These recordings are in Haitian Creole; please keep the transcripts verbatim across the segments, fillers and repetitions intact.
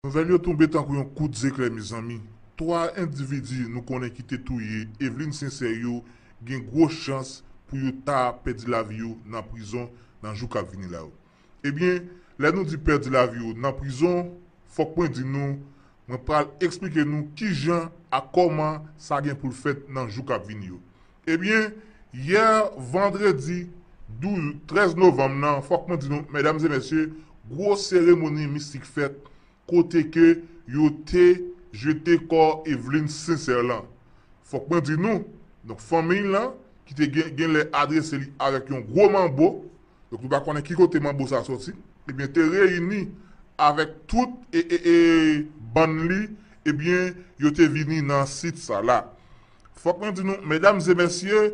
Nouvèl yo tonbe tankou yon kout zeklè, mezanmi. Twa endividi nou konnen ki te touye Eveline Sincère yo gen gwo chans pou yo ta pèdi lavi yo nan prizon nan jou k ap vini la yo. Ebyen, lè nou di pèdi lavi yo nan prizon, fòk mwen di nou, mwen pral eksplike nou kijan ak kòman sa gen pou l fèt nan jou k ap vini yo. Ebyen, yè vandredi douz, trèz novanm nan, fòk mwen di nou, medam e mesye, gwo seremoni mistik fèt kote ke yo te jete kò Eveline Sincère lan. Fòk mwen di nou, donk fanmi l lan, ki te gen, gen lè adrese li avèk yon gwo manbo, donk nou pa konnen ki kote manbo sa soti, ebyen te reyini avèk tout e, e, e bann li, ebyen yo te vini nan sit sa la. Fòk mwen di nou, medam e mesye,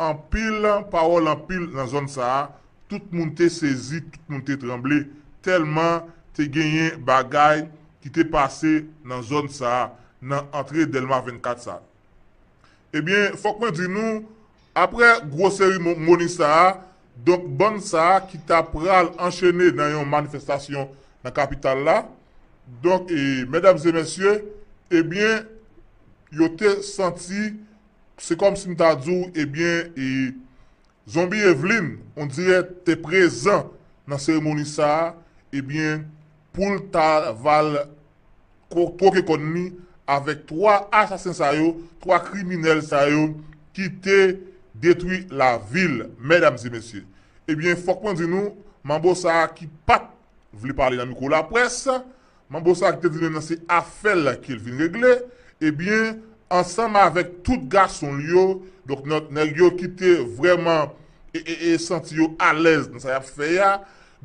anpil pawòl anpil nan zòn sa a, tout moun te sezi, tout moun te tranble, tèlman te genyen bagay ki te pase nan zòn sa a, nan antre Dèlma vennkat sa a. Ebyen, fòk mwen di nou, apre gwo seremoni sa a, donk bann sa a ki ta pral anchene nan yon manifestasyon nan kapital la, donk, e, medam e mesye, ebyen, yo te santi, se kòmsi m ta di w, ebyen, e, Zonbi Eveline, on dirè, te prezan nan seremoni sa a, ebyen, pou l ta va l ko-, twoke kòn li avèk twa asasen sa yo, twa kriminèl sa yo ki te detwi lavi l, medam e mesye. Ebyen, fòk mwen di nou, manbo sa a ki pa t vle pale nan mikwo laprès, manbo sa a ki te di menm nan se afè l ke l vin regle, ebyen, ansanm avèk tout gason l yo, donk, nè-, nèg yo ki te vrèman e, e, e santi yo alèz nan sa y ap fè a,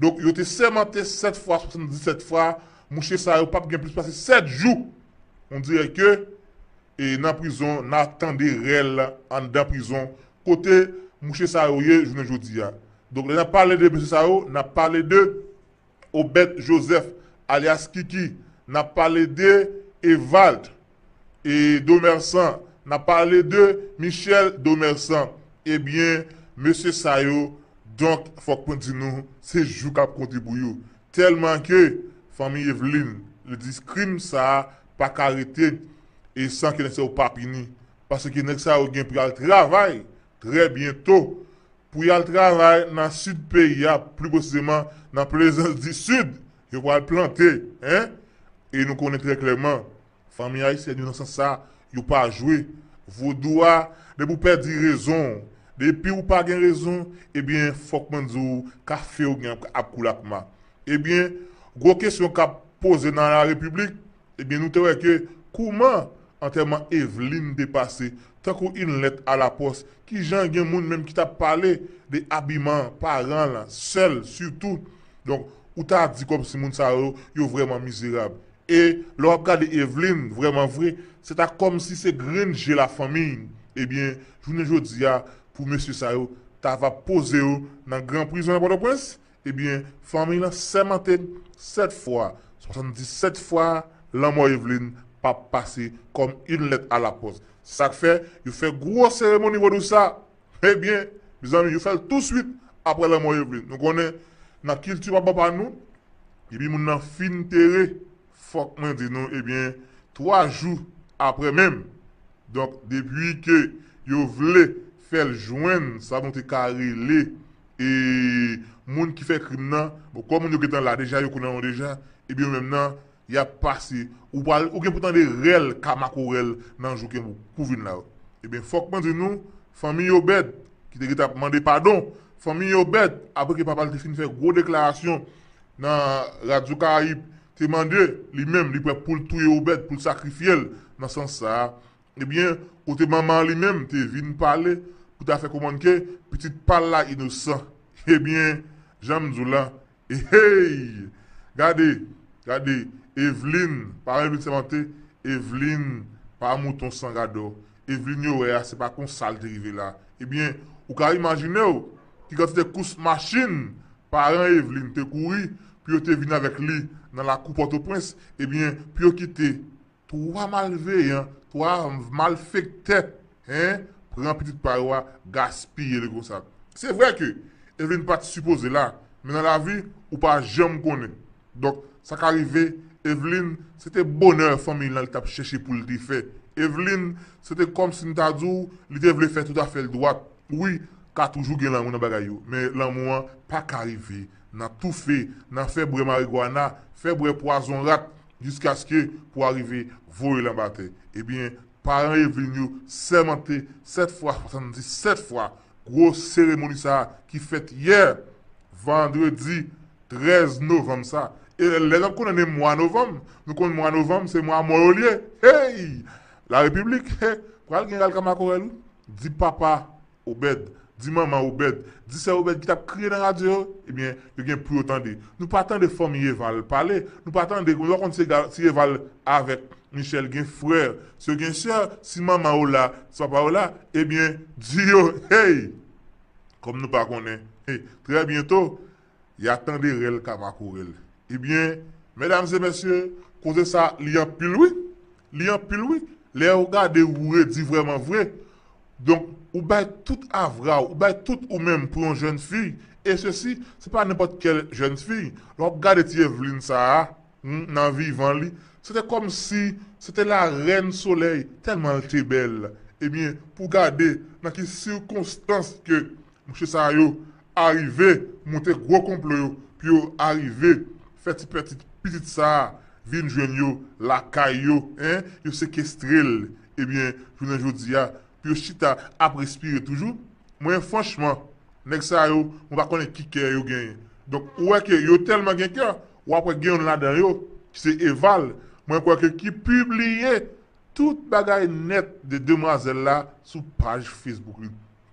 donk, yo te sèmante sèt fwa, swasanndisèt fwa, mouche sa yo p ap gen plis pase sèt jou, on dirè ke, e, nan prizon, n a tande rèl anndan prizon, kote mouche sa yo ye jounen jodi a. Donk, lè n ap pale de mesye sa yo, n ap pale de Obed Joseph, alyas Kiki, n ap pale de Evald e Domersan, n ap pale de Michel Domersan. Ebyen, mesye sa yo, donk, fòk mwen di nou, se jou k ap konte pou yo. Tèlman ke fanmi Eveline, li di krim sa a pa ka rete e san ke nèg sa yo pa pini. Paske nèg sa yo gen pou y al travay trè byento pou y al travay nan sid peyi a, pli presizeman nan Plaisance du Sud. Yo pral plante, en? E nou konnen trè klèman, fanmi ayisyèn yo nan sans sa, yo pa jwe. Vodou a, depi w pèdi rezon w, depi w pa gen rezon, ebyen, fòk mwen di w, kafe w gen ap koule ak ma. Ebyen, gwo kesyon k ap poze nan la repiblik, ebyen, nou te wè ke kouman antèman Eveline te pase, tankou une lettre à la poste, kijan gen moun menm ki t ap pale de abiman paran l, sè l sitou. Donk, ou ta di kòmsi moun sa yo, yo vrèman mizerab. E lè w ap gade Eveline, vrèman vre, se ta kòmsi se grenn je lafanmi. Ebyen, jounen jodi a, pou mesye sa yo, ta va poze yo nan gran prizon nan Pòtoprens, ebyen, fanmi lan sèmante sèt fwa, swasanndisèt fwa, lanmò Eveline p ap pase kòm une lettre à la poste. Sa k fè, yo fè gwo seremoni vodou sa. Ebyen, mezanmi, yo fè l touswit apre lanmò Eveline. Nou konnen, nan kilti papa pa nou, epi moun nan fin tere, fòk mwen di nou, ebyen, twa jou apre menm. Donk, depi ke yo vle fè l jwenn sa nou te ka rele, e, moun ki fè krim nan, bon, kòm moun yo gentan la deja, yo konnen yo deja, ebyen, yo menm nan, y ap pase. Ou pral, ou gen pou tande rèl ka makorèl nan jou ki pou, pou vin la yo. Ebyen, fòk mwen di nou, fanmi Obed, ki te gentan ap mande padon, fanmi Obed, apre ke papa l te fin fè gwo deklarasyon nan Radyo Karayib, te mande li menm, li prè pou l touye Obed, pou l sakrifye l, nan sans sa a, ebyen, kote manman li menm te vin pale pou ta fè konprann ke pitit pa l la inosan. Ebyen, jan m di w la, hey! Gade, gade, Eveline, paran Eveline sèmante, Eveline pa mouton san gadò. Eveline yo wè a, se pa konsa l te rive la. Ebyen, ou ka imajine w ki kantite kous machin paran Eveline te kouri pou yo te vin avèk li nan lakou Pòtoprens, ebyen, pou yo kite twa malveyan, twa malfektè, en, pran pitit pa yo a, gaspiye li konsa. Se vre ke Eveline pa t sipoze la, men nan lavi, ou pa janm konnen. Donk, sa ka rive Eveline, se te bonè fanmiy lan li t ap chèche pou l te fè. Eveline, se te kòmsi m ta di w, li te vle fè tout afè l dwat. Wi, ka toujou gen lanmou nan bagay yo, men lanmou an pa ka rive nan toufe, nan fè bwè marigwana, fè bwè pwazon rat, jiskaske pou arive voye l anba tè. Ebyen, paran Eveline yo sèmante sèt fwa, swasanndisèt fwa, gwo seremoni sa a ki fèt yè, vandredi trèz novanm sa. E lè n ap konnen mwa novanm, nou konn mwa novanm se mwa mò yo l ye. Hey! Larepiblik, pral gen ral ka makorèl wi. Di papa Obèd, di manman Obèd, di sè Obèd ki t ap kriye nan radyo yo, ebyen, yo gen pou yo tande. Nou pa tande fanmi Eval pale, nou pa tande, nou pa konn si Ega- si Eval avèk Michel gen frè, si yo gen sè, si manman yo la, si papa yo la, ebyen, di yo, hey! Kòm nou pa konnen, hey, trè byento, y a tande rèl ka makorèl. Ebyen, medam e mesye, koze sa, li anpil wi. Li anpil wi. Lè ou gade ou redi vrèman vre. Donk, ou bay tout avra w, ou bay tout ou menm pou yon jèn fi. E sesi, se pa nenpòt kèl jèn fi. Lè w ap gade ti Eveline sa a, hmm, nan vivan li, se te kòmsi se te larèn solèy, tèlman l te bèl. Ebyen, pou gade nan ki sikonstans ke mouche sa yo arive monte gwo konplo yo, pou yo arive fè ti pètit pitit sa a vin jwenn yo lakay yo, en, yo sekestre l. Ebyen, jounen jodi a, pou yo chita ap respire toujou, mwen, franchman, nèg sa yo, mwen pa konnen ki kè yo genyen. Donk, ou wè ke yo tèlman gen kè, w ap wè gen youn ladan yo, ki se Eval, mwen kwè ke ki pibliye tout bagay nèt de demwazèl la sou paj Facebook li.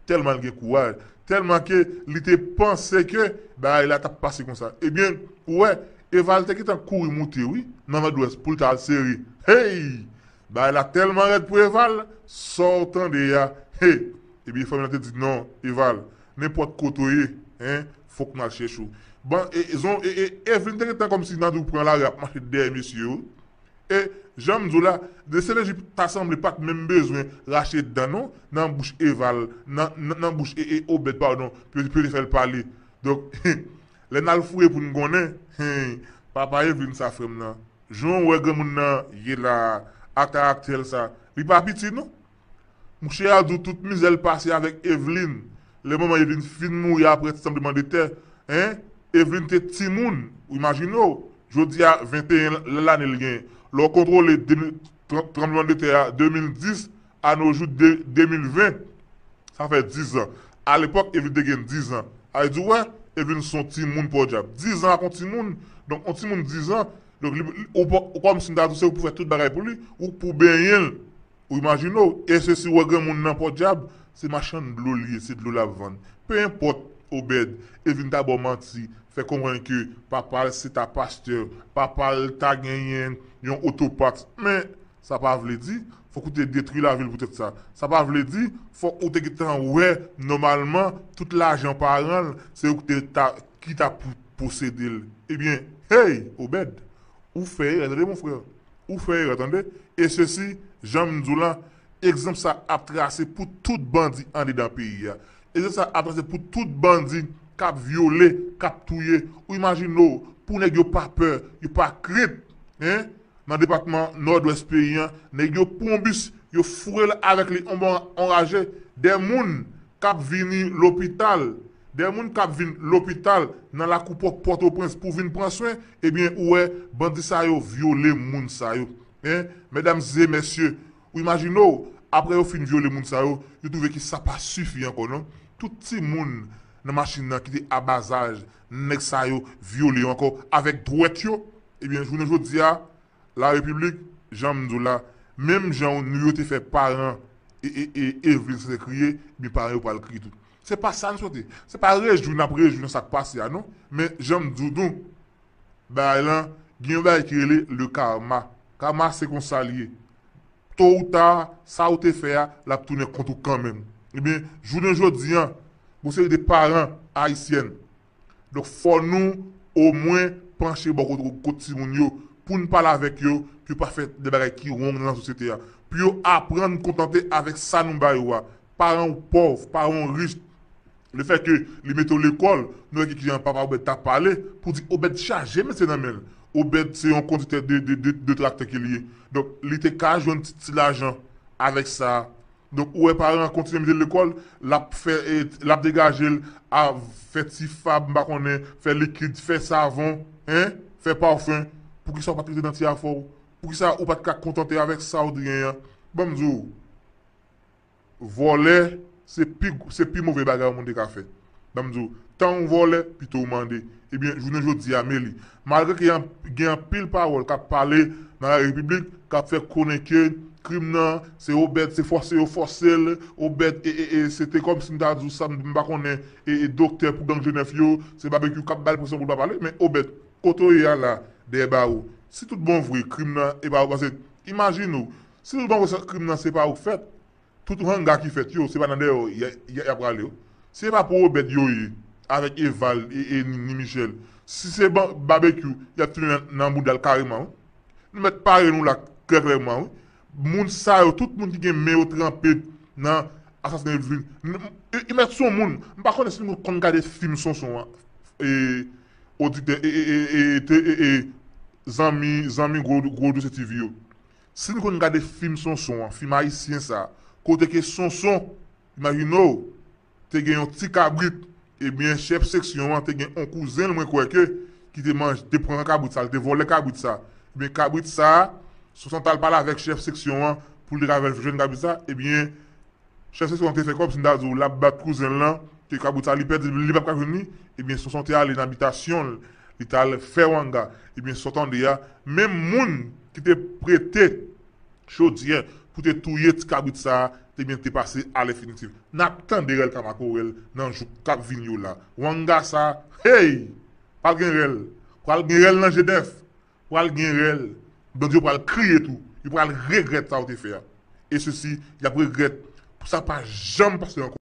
Tèlman l gen kouraj, tèlman ke li te panse ke bagay la t ap pase konsa. Ebyen, ou wè, Eval te gentan kouri moute, wi, nan Nòdwès pou l ta al sere. Hey! Bagay la tèlman rèd pou Eval, sa w tande a, hey! Ebyen, fanmi lan te di, non, Eval, nenpòt kote w ye, en, fòk n al chèche w. Bon, e, e, zon, e, e, Eveline te gentan kòmsi nan di w pran lari ap mache dèyè mesye yo. E, jan m di w la, de se leji ta sanble pa t menm bezwen rache dan non, nan bouch Eval, nan, nan, nan bouch e, e, Obèd, padon, pou, pou yo te fè l pale. Donk, lè n al fouye pou n konnen, hen, papa Eveline sa frè m nan, jan w wè granmoun nan ye la, ak karaktè l sa, li pa piti non. Mouche a di w tout mizè l pase avèk Eveline. Lè manman Eveline fin mouri apre tranblemanndetè, en, Eveline te timoun, ou imajine w, jodi a venteyen lane l genyen. Lè w kontwole de mil, tran- tranblemanndetè a de mil dis, a no jou de, de mil ven, sa fè diz an. Alepòk, Eveline te gen diz an. Sa vle di, w wè, Eveline se yon timoun pòdyab. Diz an ak yon timoun, donk yon timoun diz an, donk li, li- ou, pa- ou kòmsi m ta di w se ou pou fè tout bagay pou li, ou pou benyen l. Ou imajine w, e se si w wè granmoun nan pòdyab, se machann dlo li ye, se dlo l ap vann. Pe enpòt, Obèd, Eveline ta ba w manti, fè konprann ke papa l se ta pastè, papa l ta genyen yon otopat. Men, sa pa vle di, fòk ou te detwi lavi l poutèt sa. Sa pa vle di, fòk ou te gentan wè, nòmalman, tout lajan paran l, se ou ki te ta, ki ta pou posede l. Ebyen, hey, Obèd, ou fè erè, tande, mon frè. Ou fè erè, tande. E sesi, jan m di w la, egzanp sa ap trase pou tout bandi andedan peyi a. Egzanp sa ap trase pou tout bandi k ap vyole, k ap touye. Ou imajine w, pou nèg yo pa pè, yo pa krent, en, nan depatman Nòdwès peyi a, nèg yo pran yon bis, yo foure l avèk li, on bon anraje, de moun k ap vini lopital, de moun k ap vin lopital nan lakou pò Pòtoprens pou vin pran swen, ebyen, ou wè, bandi sa yo vyole moun sa yo. En, medam e mesye, ou imajine w, apre yo fin vyole moun sa yo, yo twouve ke sa pa sifi ankò, non. Tout timoun nan machin nan ki te a ba zaj nèg sa yo vyole yo ankò avèk dwèt yo, ebyen, jounen jodi a, Larepiblik, jan m di w la, menm jan nou yo te fè paran e, e, e, Eveline se te kriye, ebyen paran yo pral kriye tou. Se pa sa n swete. Se pa rejwi n ap rejwi nan sa k pase a, non. Men, jan m di w, nou, bagay lan, gen yon bagay ki rele le karma. Karma, se konsa l ye. To ou ta, sa ou te fè a, l ap tounen kont ou kanmenm. Ebyen, jounen jodi a, gon seri de paran ayisyèn, donk, fò nou omwen panche bò kote, kote timoun yo, pou n pale avèk yo, pou yo pa fè de bagay ki wrong nan sosyete a, pou yo aprann kontante avèk sa nou ba yo a. Paran w pòv, paran w rich, lefètke li mete w lekòl, nou wè ki jan papa Obèd t ap pale, pou di Obèd chaje mesye nan men l. Obed se yon kondiktè de, de, de, de traktè ke li ye. Donk, li te ka jwenn ti, ti lajan avèk sa. Donk, ou wè paran an kontinye mete l lekòl, l ap fè, e, l ap degaje l a fè ti fab, m pa konnen, fè likid, fè savon, en, fè pafen. Poukisa w pa t rete nan ti afè w? Poukisa ou pa t ka kontante avèk sa w te genyen an? Ban m di w, vòlè, se pi, se pi move bagay yon moun te ka fè. Ban m di w, tan w vòlè, pito w mande. Ebyen, jounen jodi a, men li. Malgre ke gen, gen anpil pawòl k ap pale nan la repiblik, k ap fè konnen ke krim nan, se Obed, se fòse yo fòse l, Obed, e, e, e, se te kòmsi m ta di w sa, m pa konnen, e, e, doktè pou gang G nèf yo, se Babekyou k ap ba l presyon pou l pa pale, men Obed, kote w ye a la, dèyè bawo. Si tout bon vre, krim nan, e pa ou, paske, imajine w, si tout bon vre, sa, krim nan, se pa ou k fèt, tout wanga ki fèt yo, se pa nan dèyè y, y, y ap prale yo. Si se pa pou Obed yo ye, avèk Eval e, e ni, ni Michel, si se Ba-, Babekyou, y ap tounen nan, nan bouda l kareman, wi. Nou mèt pare nou la, klè klèman, wi. Moun sa yo, tout moun ki gen men yo tranpe nan asasinen Ludvine. N-, e, e mèt son moun, m pa konnen si nou konn gade fim Sonson an, e, oditè, e, e, e, e, te, e, e, zanmi, zanmi gwo, gwo dosye T V yo. Si nou konn gade fim Sonson an, fim ayisyen sa, kote ke Sonson, imajine w, te gen yon ti kabrit, ebyen, chèf seksyon an te gen yon kouzen l, mwen kwè ke, ki te manje, te pran kabrit sa, li te vòlè kabrit sa. Ebyen, kabrit sa, Sonson t al pale avèk chèf seksyon an, pou li te ka fè l jwenn kabrit sa, ebyen, chèf seksyon an te fè kòmsi m ta di w, l ap bat kouzen l lan, ke kabrit sa, li pèdi, li p ap ka jwenn li, ebyen, Sonson te ale nan abitasyon l, li t al fè wanga. Ebyen, sa w tande a, menm moun ki te prete chodyè pou te touye ti kabrit sa a, ebyen, te pase alenfinitif. N ap tande rèl ka makorèl nan jou k ap vini yo la. Wanga sa, hey! Pral gen rèl. Pral gen rèl nan G nèf. Pral gen rèl. Bandi yo pral kriye tou. Yo pral regrèt sa yo te fè a. E sesi, y ap regrèt. Pou sa pa janm pase ankò.